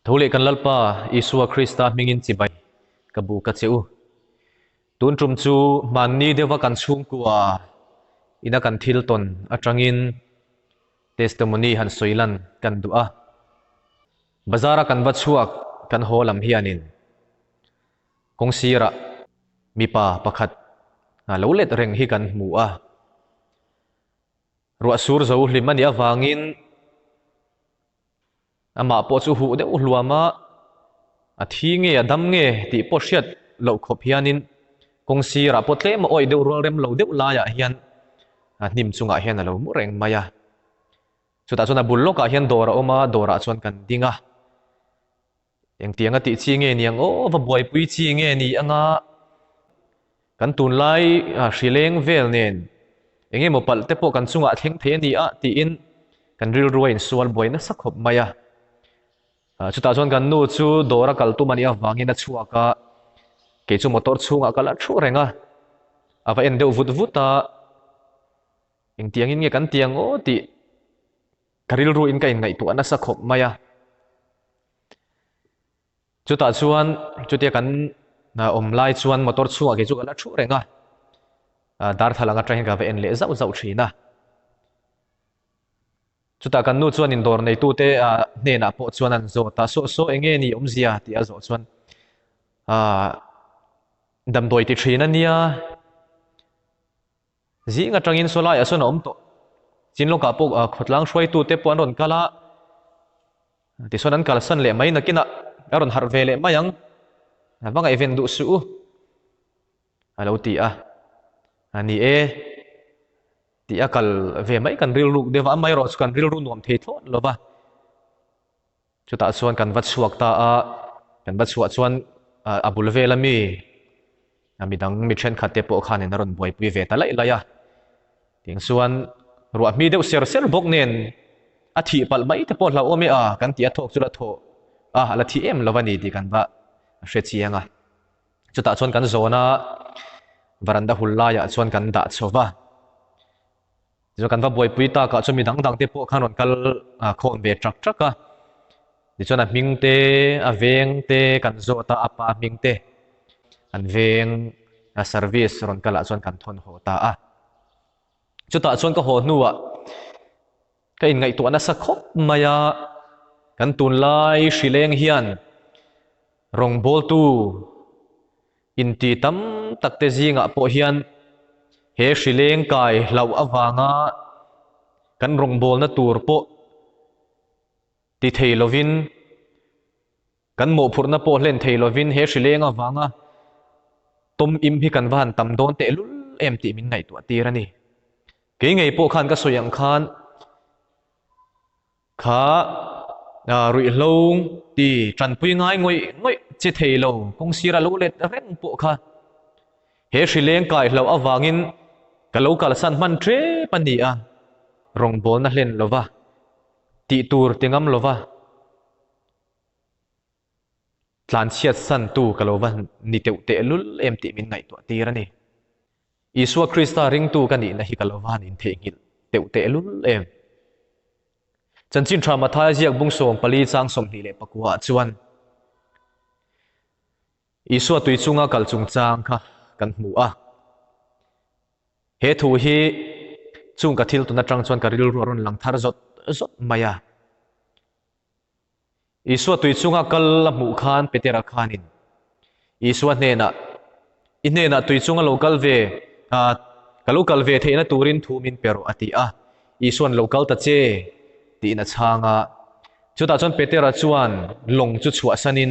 Tho leh kan Lalpa Isua Krista hmingin chibai ka bu ka che u. Tun tum chu hmanni deuha kan chhungkua ina kan thil tawn atangin testimony han sawi lan kan duh a. Bazara kan va chhuak kan haw lam hianin kawng sirah mipa pakhat lo let reng hi kan hmu a. Ruah sur zo hlim a nih avangin amah pawh chu huh deuh hluam a, a thi nge a dam nge tih pawh hriat loh khawp hianin kawng sirah pawh tlem a awih deuh rual rem lo deuh laiah hian a hnim chungah hian a lo mu reng mai a. Chutah chuan a bul lawkah hian dawr a awm a, dawrah chuan kan ding a. Engtiang a tih chi nge ni ang aw, va buaipui chi nge ni anga kan tunlai hrileng vel nen eng emaw palh te pawh kan chungah thleng thei a ni a tiin kan rilru a insual buai nasa khawp mai a. Chutah chuan kan nu chu dawr a kal tum a nih avangin a chhuak a, kei chu motor chhungah ka la thu reng a, a va en deuh vut vut a, engtiangin nge kan ti ang aw tih Ka rilru in ka inngaihtuah nasa khawp mai a. Chutah chuan chutia kan awm lai chuan motor chhungah kei chu ka la thu reng a. Darthlalang atang hian ka va en leh zauh zauh thin a. Chutah kan nu chuan indawr neitute hnenah pawh chuan an zawt a, Saw saw enge ni awmzia tih a zawh chuan damdawi ti thin a nia. Zing atangin saw laiah sawn a awm tawh. Chin lawkah pawh khawtlang hruaitute pawh an rawn kal a, tichuan an kalsan leh mai nakinah a rawn harh ve leh mai ang, va ngaihven duh suh u a lo ti a. A ni e, tih a kal ve mai kan rilruk deuh va, amaherawhchu kan rilru nuam thei thlawt lo va. Chutah chuan kan va chhuak ta a, kan va chhuah chuan a bul vel ami midang mi thenkhat te pawh khanin a rawn buaipui ve ta laih laih a. Tiang chuan ruah hmi deuh ser ser bawk nen a thih palh mai te pawh hlauhawm e a kan tih a thawk chu la thawh a, a la thi em lo a ni tih kan va hre chiang a. Chutah chuan kan zawn a, varanda hul laiah chuan kan dah chho va. Tichuan kan va buaipui takah chuan mi dang dang te pawh khan rawn kal khawm ve trak trak a. Tichuan a hming te, a veng te kan zawt a, a pa hming te an veng a service rawn kalah chuan kan thawn haw ta a. Chutah chuan ka haw hnuah ka inngaihtuah nasa khawp mai a, kan tunlai hrileng hian rawngbawltu Inti tam takte zingah pawh hian he hrileng kai hlauh avanga kan rawngbawlna tur pawh ti thei lovin, kan mawhphurhna pawh hlen thei lovin he hrileng avanga tawm im hi kan va han tam dawn tehlul em tih min ngaihtuah tir a ni. Kei ngei pawh khan ka sawi ang khan Kha ruihhlo ti tanpui ngai ngawih ngawih che thei lo kawng sira lo let reng pawh kha he hrileng kai hlauh avangin ka lo kalsan hman tep a ni a, rawngbawlna hlen lova, tih tur ti ngam lova tlanchhiat santu ka lo va ni teuh tehlul em tih min ngaihtuah tir a ni. Isua Krista ringtu ka nihna hi ka lo van intheihnghilh teuh tehlul em? Chanchin Tha Mathaia ziak bung 14 chang 24 ah chuan Isua tui chunga kal chungchang kha kan hmu a. He thu hi chung ka thil tun atang chuan ka rilru a rawn lang thar zawt zawt mai a. Isua tui chunga kal a hmuh khan Petera khanin Isua hnenah, I hnenah tui chunga lo kal ve, ka lo kal ve theihna turin thu min pe rawh, a ti a. Isua'n lo kal ta che, tiin a chhang a. Chutah chuan Petera chuan lawng chu chhuahsanin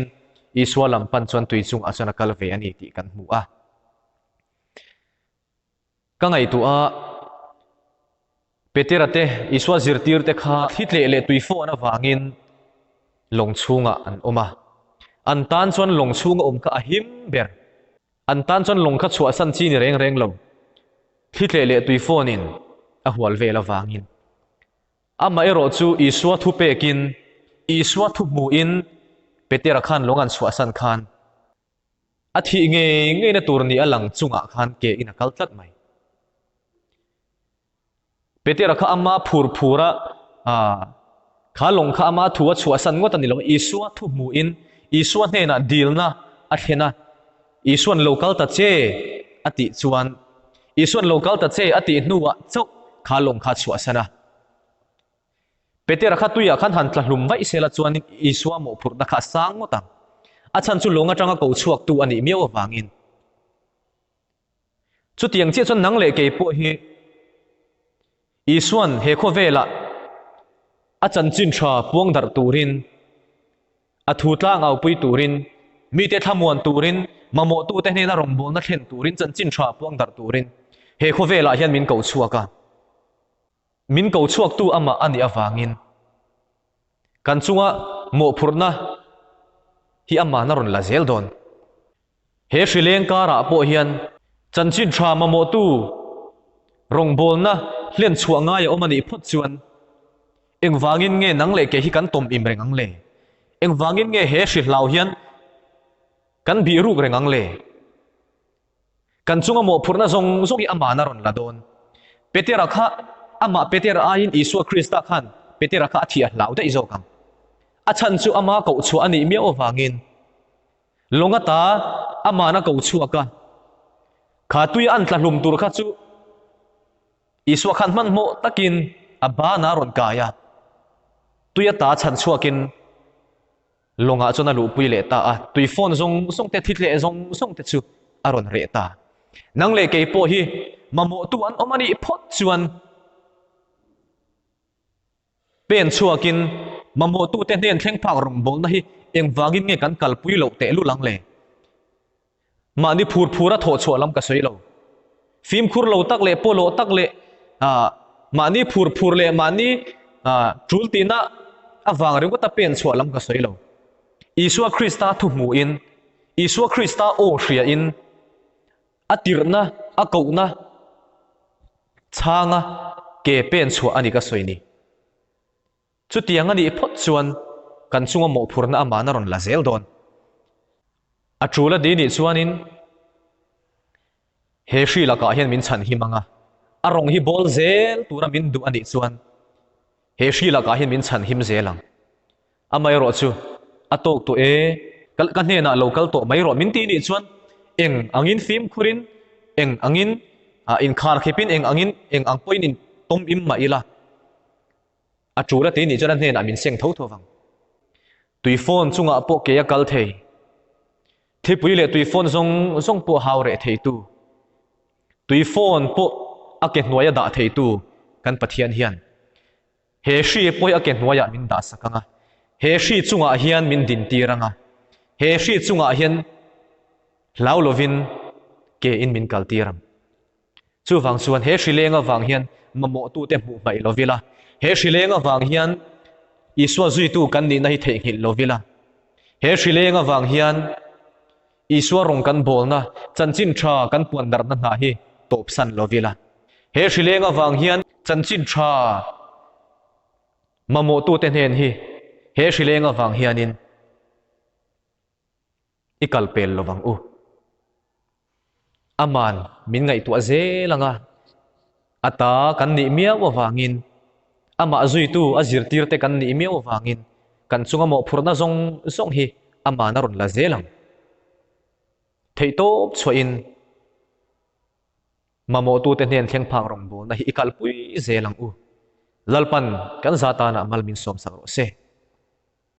Isua lam pan chuan tui chungah chuan a kal ve a ni tih kan hmu a. Ka ngaihtuah a, Petera te, Isua zirtirte kha thli tleh leh tui fawh an avangin lawng chhungah an awm a. An tan chuan lawng chhunga awm kha a him ber. An tan chuan lawng kha chhuahsan chi ni reng reng lo. Thli tleh leh tui fawnin a hual vel avangin. Amaherawh chu Isua thu pekin, Isua thu hmuhin Petera khan lawng an chhuahsan khan, A thih ngei ngeina tur ni a lang chungah khan ke in a kal tlat mai. Petera kha ama phur phura Kha lawng kha ama thu a chhuahsan ngawt a ni lo, Isua thu hmuhin Isua hnenah dilna a thlen a, Isua'n lo kal ta che a tih chuan Isua'n lo kal ta che a tih hnuah chauh kha lawng kha a chhuahsan a. Petera kha tuiah khan han tla hlum vaih sela chuanin Isua mawhphurhna kha a sang ngawt ang. A chhan chu lawng atanga ko chhuaktu a nih miau avangin. Chutiang chiah chuan nang leh kei pawh hi Isua'n he khawvelah a chanchin tha puang darh turin, a thu tlang aupui turin, mite thlamuan turin, mamawhtute hnena rawngbawlna thlen turin, chanchin tha puang darh turin he khawvelah hian min ko chhuak a. Min ko chhuaktu amah a nih avangin kan chunga mawhphurhna hi amahna rawn la zel dawn. He hrileng karah pawh hian chanchin tha mamawhtu rawngbawlna hlen chhuah ngai a awm a nih phawt chuan engvangin nge nang leh kei hi kan tawm im reng ang le? Engvangin nge he hri hlau hian kan bih ruk reng ang le? Kan chunga mawhphurhna zawng zawng hi amahna rawn la dawn. Petera kha amah Petera aiin Isua Krista khan Petera kha a thih a hlau daih zawk ang. A chhan chu ama koh chhuah a nih miau avangin lawng ata amahna ko chhuak a, kha tui an tla hlum tur kha chu Isua khan hmanhmawh takin a banah a rawn kai a, tui ata chhan chhuakin Lawngah chuan a luhpui leh ta a, tui phone zawng zawng te, thitleh zawng zawng te chu a rawn reh ta. Nang leh kei pawh hi mamawhtu an awm a nih phawt chuan pen chhuakin mamawhtute hnen thleng phak rawngbawlna hi engvangin nge kan kalpui loh tehlul ang le? Mahni phur phur a thawh chhuah lam ka sawi lo. Fimkhur lo tak leh pawlawh tak leh mahni phur phur leh mahni tul tihna avang ringawt a pen chhuah lam ka sawi lo. Isua Krista thu hmuhin, Isua Krista aw hriain, a tirhna, a kohna chhanga ke pen chhuah a ni ka sawi ni. Chutiang a nih phawt chuan kan chunga mawhphurhna amahna rawn la zel dawn. A tul a ti nih chuanin he hri lakah hian min chhan him ang a, a rawng hi bawl zel tura min duh a nih chuan he hri lakah hian min chhan him zel ang. Amaherawh chu a tawk tawh e, ka hnenah lo kal tawh mai rawh min ti nih chuan eng angin fimkhurin, eng angin inkhar khipin, eng angin eng ang pawhin in tawm im mah ila. A tul a ti nih chuan a hnenah min seng tho tho vang. Tui phone chungah pawh kei a kal thei. Thipui leh tui phone zawng zawng pawh hau reh theitu. Tui phone pawh a ke hnuaia dah theitu kan Pathian hian he hri pawh hi a ke hnuaiah min dah sak ang a. He hri chungah hian min dintir ang a. He hri chungah hian hlau lovin ke in min kaltir ang. Chuvang chuan he hrileng avang hian mamawhtute hmuh hmaih lo vila, he hrileng avang hian Isua zuitu kan nihna hi theihnghilh lo vila, he hrileng avang hian Isua rawng kan bawlna, chanchin tha kan puan darhna hna hi tawpsan lo vila, he hrileng avang hian chanchin tha mamawhtute hnen hi he hrileng avang hianin I kal pel lo vang u. Aman min ngaihtuah zel ang a, a ta kan nih miau avangin, amah zuitu a zirtirte kan nih miau avangin kan chunga mawhphurhna zawng zawng hi aman a rawn la zel ang. Theihtawp chhuahin mamawhtute hnen thleng phak rawngbawlna hi i kalpui zel ang u. Lalpan kan za tanah mal min sawmsak rawh se.